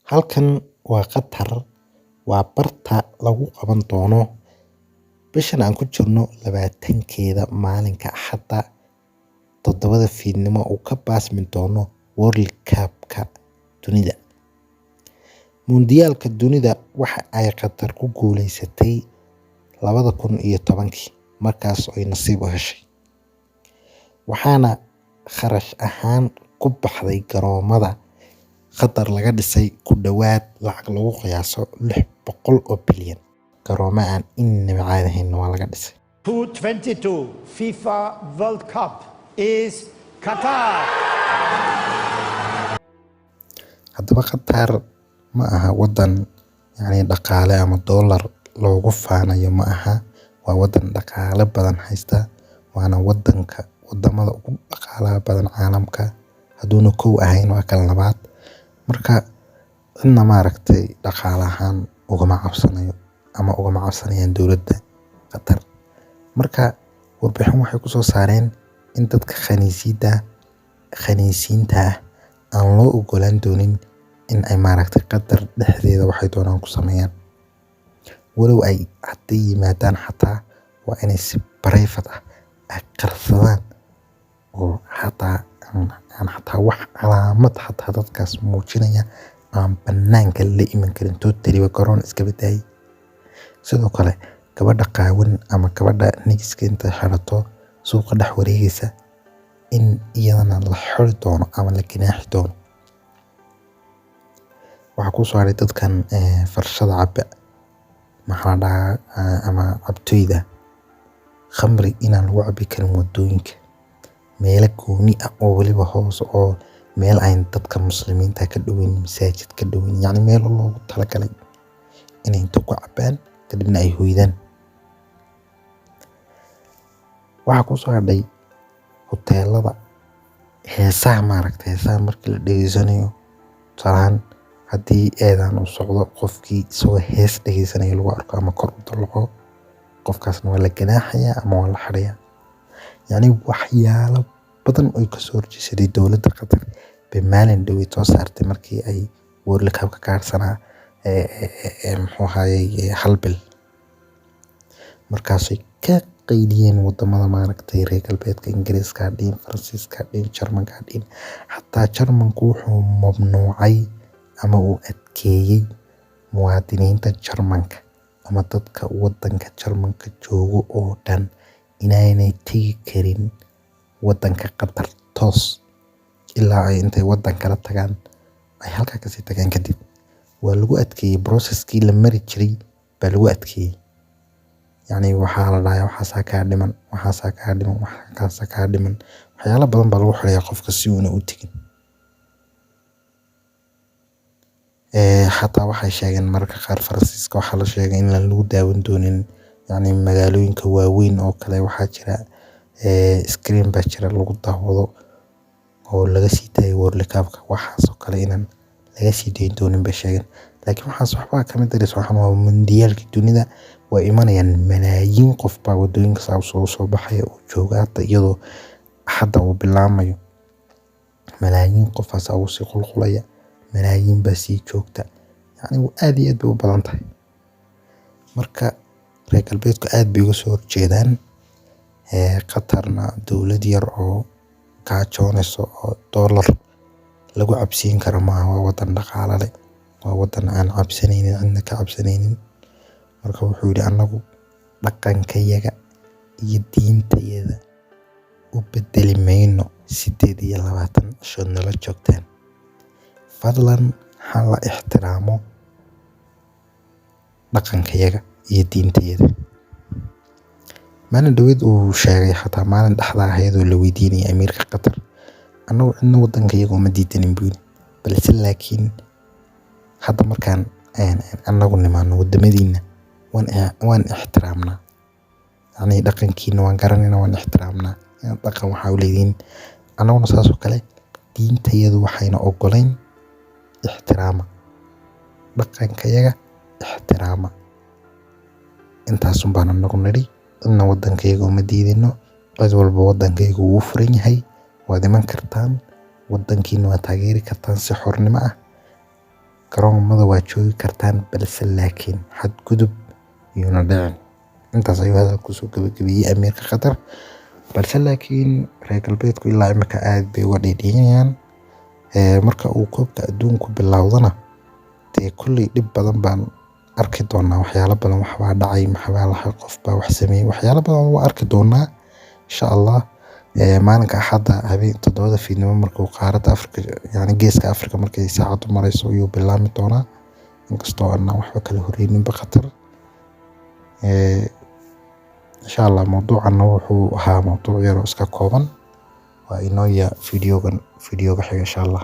Halkan waa Qatar, waa barta lagu qaban doono bishan aan ku jirno 20-keeda, maalinka Axadda, 7-da fiidnimo uu ka baasmi doono World Cup-ka dunida. Mundiyaalka dunida waxa ay Qatar ku guuleysatay 2010-kii, markaas ay nasiib u heshay. Waxaana kharash ahaan ku baxday garoomada Qatar laga dhisay ku dhawaad lacag lagu qiyaaso 600 oo bilyan. Garoomo aan innaba caadi ahayn waa laga dhisay. 2022 FIFA World Cup is Qatar. Haddaba Qatar ma aha waddan yacni dhaqaale ama dollar loogu faanayo ma aha. Waa waddan dhaqaale badan haysta, waana waddanka waddamada ugu dhaqaalaha badan caalamka. Hadduuna kow ahayn, waa kan labaad. Marka cidna maaragtay dhaqaale ahaan ugama cabsanayo ama ugama cabsanayaan dowladda Qatar. Marka warbixin waxay ku soo saareen in dadka khaniisiinta ah aan loo ogolaan doonin in ay maaragtay Qatar dhexdeeda waxay doonaan ku sameeyaan. Walow ay hadday yimaadaan xataa, waa inay si private ah ay qarsadaan oo xataa aan xataa wax calaamad xataa dadkaas muujinaya aan banaanka la iman karin totally ba, garoon iska badaayay. Sidoo kale gabadha qaawan ama gabadha nigiska intay xirato suuqa dhex wareegaysa in iyadana la xiri doono ama la ganaaxi doono. Waxaa ku soo haray dadkan farshada cabba, maxaa la dhahaa, ama cabtoyda khamri, inaan lagu cabbi karin waddooyinka, meelo gooni ah oo weliba hoos oo meel ayn dadka Muslimiinta ka dhoweyn, masaajid ka dhoweyn, yacni meel loogu talagalay inay inta ku cabbaan kadibna ay hoydaan. Waxaa ku soo hadhay hoteelada, heesaha maaragtay, heesaha markii la dhegeysanayo, tusaale ahaan haddii eedaan uu socdo, qofkii isagoo hees dhegeysanayo lagu arko ama kor u dalaco, qofkaasna waa la ganaaxayaa ama waa la xirayaa. Yacni waxyaalo badan oo kasoo horjeesaday dowladda Qatar bay maalin dhaweyd soo saartay markii ay World Cup-ka ka harsanaa, muxuu ahaayey, hal bil. Markaasay ka qayliyeen wadamada maaragtay reer galbeedka, Ingiriiska ha dhihin, Faransiiska ha dhihin, Jarmalka ha dhihin. Xataa Jarmalku wuxuu mamnuucay ama uu adkeeyey muwaadiniinta Jarmalka ama dadka wadanka Jarmalka joogo oo dhan inaanay tegi karin wadanka Qatar toos, ilaa ay intay wadan kala tagaan ay halkaa kasii tagaan kadib. Waa lagu adkeeyey, process-kii la mari jiray baa lagu adkeeyey. Yacni waxaa la dhahay waxaasaa kaa dhiman, waxaasaa kaa dhiman, waxaasaa kaa dhiman. Waxyaalo badan baa lagu xirayaa qofka si uuna u tegin. Xataa waxay sheegeen mararka qaar, Faransiiska waxaa la sheegay in aan lagu daawan doonin yacni magaalooyinka waaweyn oo kale. Waxaa jira screen baa jira lagu daawado oo laga sii daayo World Cup-ka, waxaas oo kale inaan laga sii dayn doonin bay sheegeen. Laakiin waxaas waxba kama dareyso, waxaan waa mundiyaalka dunida, way imanayaan malaayiin qof baa waddooyinka saa soo baxaya oo jooga hadda, iyadoo hadda uu bilaamayo. Malaayiin qof ayaa ugu sii qulqulaya, malaayiin baa sii joogta, yacni aad iyo aad bay u badan tahay. Marka reer galbeedku aad bay uga soo horjeedaan. Qatarna dowlad yar oo gaajoonayso oo dollar lagu cabsiin karo maaha. Waa wadan dhaqaale leh, waa wadan aan cabsanaynin, cidna ka cabsanaynin. Marka wuxuu yidhi annagu dhaqankayaga iyo diintayada u bedeli mayno 28 cishood nala joogtaan. Fadlan ha la ixtiraamo dhaqankayaga iyo diintayada. Maalin dhaweyd uu sheegay, xataa maalin dhexda ahayd oo la weydiinayay amiirka Qatar, annagu cidna wadankayaga uma diidanin buu yidhi, balse laakiin hadda markaan annagu nimaano wadamadiina waan ixtiraamnaa, yacni dhaqankiina waan garanaynaa, waan ixtiraamnaa inaad dhaqan waxaa u leedihiin, annaguna saas oo kale diintayadu waxayna ogolayn ixtiraama dhaqankayaga, ixtiraama. Intaasun baan anagu nidhi, cidna wadankayaga uma diidino, cid walba wadankayaga wuu furan yahay, waad iman kartaan wadankiina, waad taageeri kartaan si xornimo ah. Garoomada waa joogi kartaan, balse laakiin xadgudub iyuuna dhicin. Intaas ayuu hadal kusoo gabagabeeyey amiirka Qatar. Balse laakiin reer galbeedku ilaa imika aad bay uga dhiidhiinayaan. Marka uu koobka adduunku bilowdana dee kulley dhib badan baan arki doonaa, waxyaalo badan, waxbaa dhacay, maxbaa lahay, qof baa wax sameeyey, waxyaalo badan waa arki doonaa insha Allah. Maalinka Axadda habeen 7da fiidnimo markuu qaaradda Afrika, yani geeska Afrika, markay saacaddu marayso ayuu bilaabmi doonaa, inkastoo aanan waxba kala horeyninba Qatar. Insha Allah mawduucanna wuxuu ahaa mawduuc yar oo iska kooban. Waa inooya videogan videoga xiga insha Allah.